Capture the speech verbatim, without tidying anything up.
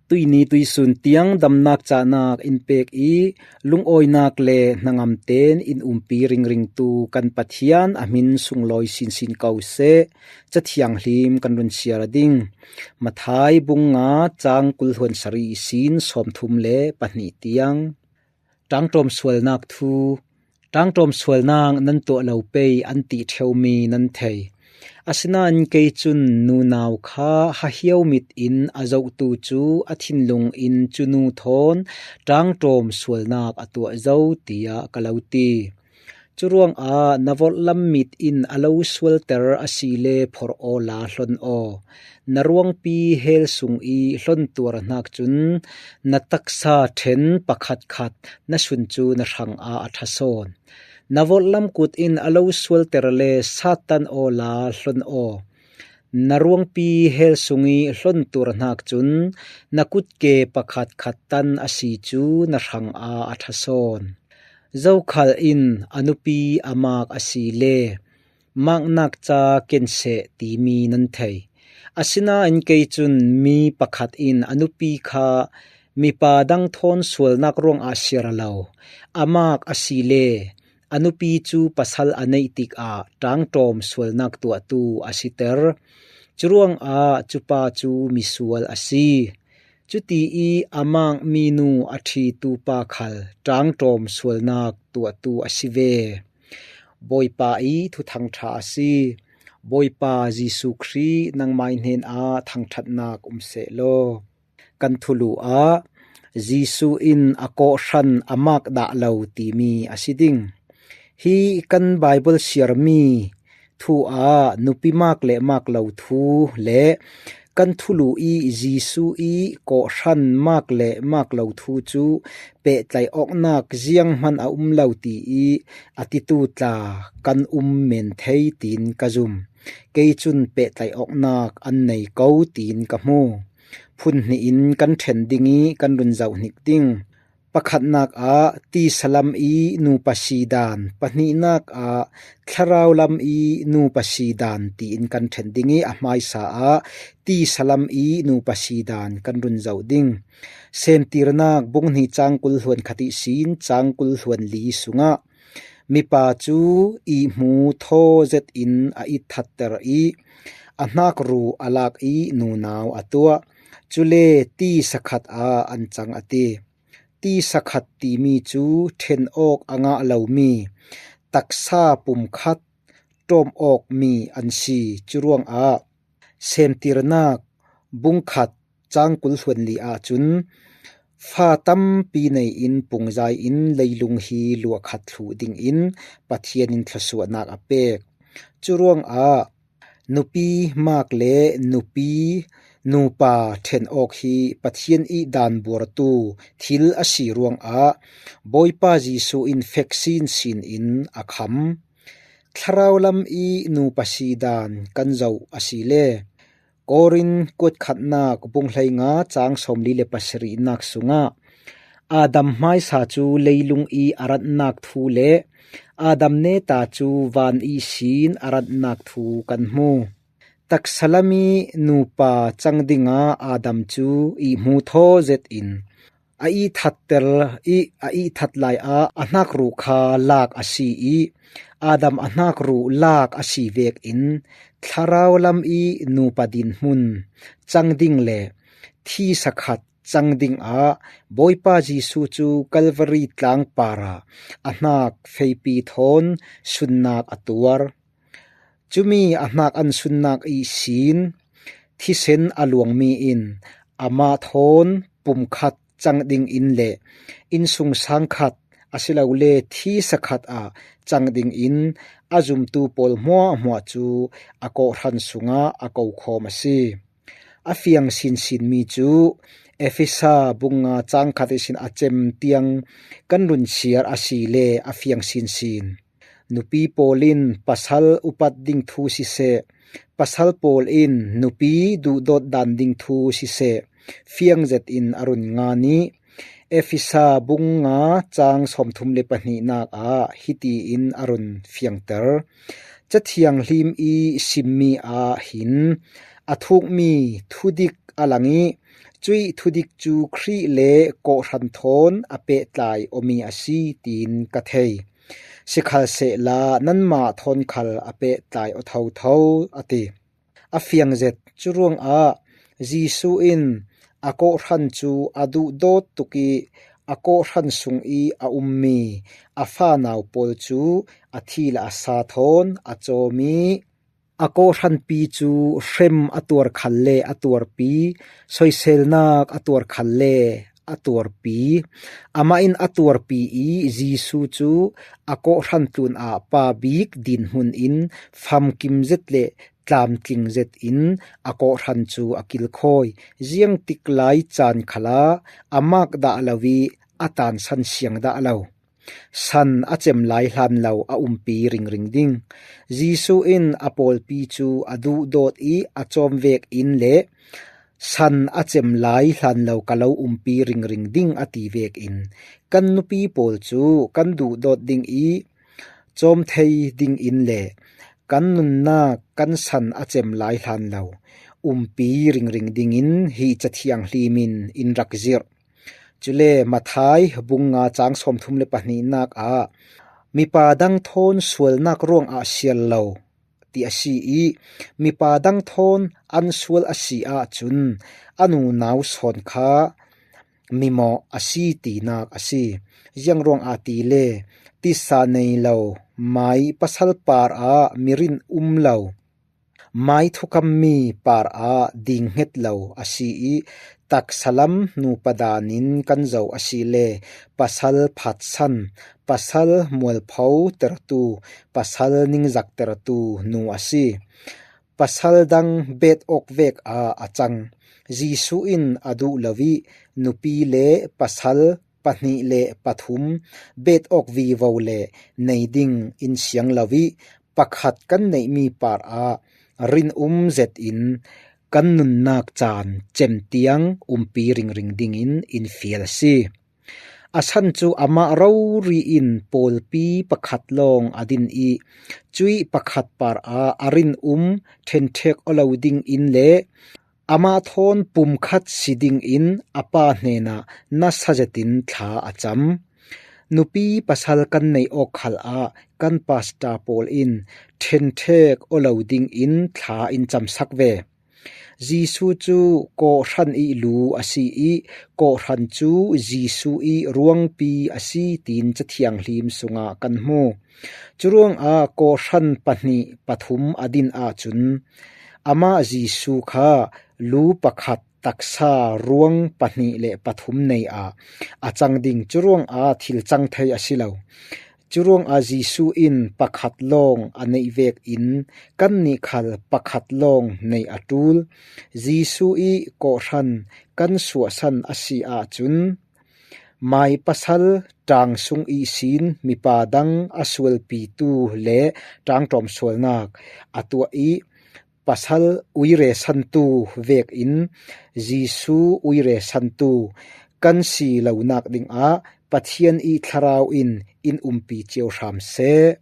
Tuini tuisun tiang damnak cahnak in pek i, lungawinak le hnangamten in umpi ringringtu kan Pathian a hmin sunglawi sinsin ko seh. Cathianghlim kan run siar ding. Mathai bung nga, cang kul hluan sarih ihsin sawmthum le pahnih tiang. Ṭangṭawm sualnak thu. Ṭangṭawm sualnak nan tuah lo pei an ti ṭheumi nan thei. Asinain kei cun nunau kha hahiau mit in a zohtu cu a thinlung in cu nu thawn ṭangṭawm sualnak a tuah zo, tiah ka lo ti. Curuangah na vorhlam mit in a lo sualter a si le phorh awla hlon aw. Na ruangpi hel sung i hlon tuarhnak cun na taksa ṭhen pakhatkhat na sun cu na hrangah a ṭha sawn. Na vorhlam kut in a lo sualter le sattan awla hlon aw. Na ruangpi hel sung i hlon tuarhnak cun na kutke pakhatkhat tan a si cu na hrangah a ṭha sawn. Zokhal in a nupi a mak a si le maknak ca ken seh timi nan thei. Asinain kei cun mi pakhat in a nupi kha mipa dang thawn sualnak ruangah siar lo, a mak a si le a nupi cu pasal a neih tikah ṭangṭawm sualnak tuahtu a siter. Curuangah cupa cu misual a si. Cuti i a makmi nu a ṭhitu pa khal ṭangṭawm sualnak tuahtu a si ve. Bawipa i thuthang ṭha a si. Bawipa Jesuh Khrih nangmai hnenah thangṭhatnak um seh law. Kan thulu ah Jesuh in a kawhhran a mak dah lo timi a si ding. Hi kan Baibal siarmi thu ah nupi mak le mak lo thu le kan thulu i Jesuh i kawhhran mak le mak lo thu cu pehtlaih awknak zianghman a um lo ti i a titu tla kan um men thei tiin ka zum. Kei cun pehtlaih awknak an nei ko tiin ka hmu. Phun hnih in kan ṭhen ding i kan run zoh hnik ding. Pakhatnak ah tisa lam i nupa si dan, pahnihnak ah thlarau lam i nupa si dan tiin kan ṭhen ding i a hmaisa ah tisa lam i nupa si dan kan run zoh ding. Semtirnak bung hnih cang kul hluan khat ihsin cang kul hluan li sungah mipa cu ihmu thaw zet in a itthatter i a hnakru a lak i nunau a tuah. Cule tisa khat ah an cang a ti. Tisa khat timi cu ṭhen awk a ngah lomi taksa pumkhat ṭawm awkmi an si. Curuangah Semtirnak bung khat cang kul hluan li ahcun fa tampi nei in pungzai in leilung hi luahkhat thluh dingin Pathian in thluasuahnak a pek. Curuangah nupi mak le nupi nupa ṭhen awk hi Pathian i dan buartu thil a si ruangah Bawipa Jesuh in fek sinsin in a kham. Thlarau lam i nupa si dan kan zoh a si le Korin kuatkhatnak bung hleinga cang sawmli le pasarihnak sungah Adam hmaisa cu leilung i a ratnak thu le Adam neta cu van ihsin a ratnak thu kan hmu. Taksa lam i nupa cang dingah Adam cu ihmu thaw zet in a itthatter i a itthat lai ah a hnakru kha lak a si i Adam a hnakru lak a si vekin thlarau lam i nupa dinhmun cang ding le thisa khat cang dingah Bawipa Jesuh cu Calvary tlang parah a hnak feipi thawn sunnak a tuar. Cumi a hnak an sunnak ihsin thisen a luangmi in amah thawn pumkhat cang dingin le innsungsang khat asilole thisa khat ah cang dingin a zumtu pawl hmuahhmuah cu a kawhhran sungah a kokhawm a si. A fiang sinsinmi cu Efesa bung nga cang khat ihsin a cem tiang kan run siar a si le a fiang sinsin. Nupi pawl in pasal upat ding thu siseh, pasal pawl in nupi duhdawt dan ding thu siseh, fiang zet in a run ngan i Efesa bung nga cang sawmthum le pahnihnak ah hiti in a run fiangter. Cathianghlim i simmi ah hin a thukmi thudik a lang i Cuih thudik cu Khrih le kawhhran thawn a pehtlai awmi a si, tiin ka thei. Sikhalsehla nanmah thawn khal a pehtlai aw thotho, a ti. A fiang zet. Curuangah Jesuh in a kawhhran cu a duhdawt tuk ih a kawhhran sung ih a ummi a fanau pawl cu a thi le a sa thawn a cawm ih, a kawhhranpi cu hrem a tuar khal le a tuarpi, soiselnak a tuar khal le a tuarpi. Amah in a tuarpi ih Jesuh cu a kawhhran tlunah pa bik dinhmun in famkim zet le tlamtling zetin a kawhhran cu a kilkhawi. Ziangtik lai caan khalah a mak dah lo ih a tansan siang dah lo. San a cem lai hlan lo a umpi ringring ding. Jesuh in a pawlpi cu a duhdawt ih a cawm vekin le san a cem lai hlan lo ka lo umpi ringring ding a ti vekin kan nupi pawl cu kan duhdawt ding ih cawm thei dingin le kan nunnak kan san a cem lai hlan lo umpi ringring dingin hi Cathiang Hlim in in rak zirh. Cule Matthai bung nga cang sawmthum le pahnihnak ah mipa dang thawn sualnak ruangah sial lo ti a si ih, mipa dang thawn an sual a si ahcun a nunau sawn kha mimawh a si tinak a si. Ziangruangah tile tisa nei lo, mai pasal parah mirin um lo, mai thukammi parah dinghnget lo a si ih, taksa lam nupa danin kan zoh a si le pasal phatsan, pasal mualpho tertu, pasal ningzak tertu nu a si. Pasal dang bet awk vek ah a cang. Jesuh in a duh lo ih nupi le pasal pahnih le pathum bet awk vivo le nei ding in siang lo ih pakhat kan neihmi parah rinum zetin kan nunnak caan cem tiang umpi ringring dingin in fial a si. A san cu amah rori in pawlpi pakhat lawng a din ih cuih pakhat parah a rinum ṭhenṭhek aw lo dingin le amah thawn pumkhat si dingin a pa hnenah nasa zetin thla a cam. Nupi pasal kan neih awk khalah kan pasta pawl in ṭhenṭhek aw lo dingin thla in camsak ve. Jesuh cu kawhhran ih lu a si ih kawhhran cu Jesuh ih ruangpi a si, tiin Cathiang Hlim sungah kan hmu. Curuangah kawhhran pahnih pathum a din ahcun amah Jesuh kha lu pakhat taksa ruang pahnih le pathum nei ah a cang ding. Curuangah thil cang thei a si lo. Curuangah Jesuh in pakhat lawng a neih vekin kannih khal pakhat lawng nei a ṭul. Jesuh ih kawhhran kan suahsan a si ahcun mai pasal ṭaang sung ihsin mipa dang a sualpitu le ṭaangṭawm sualnak a tuah ih pasal uire santu vekin Jesuh uire santu kan si lonak dingah Pathian ih Thlarau in in umpi cio hram seh.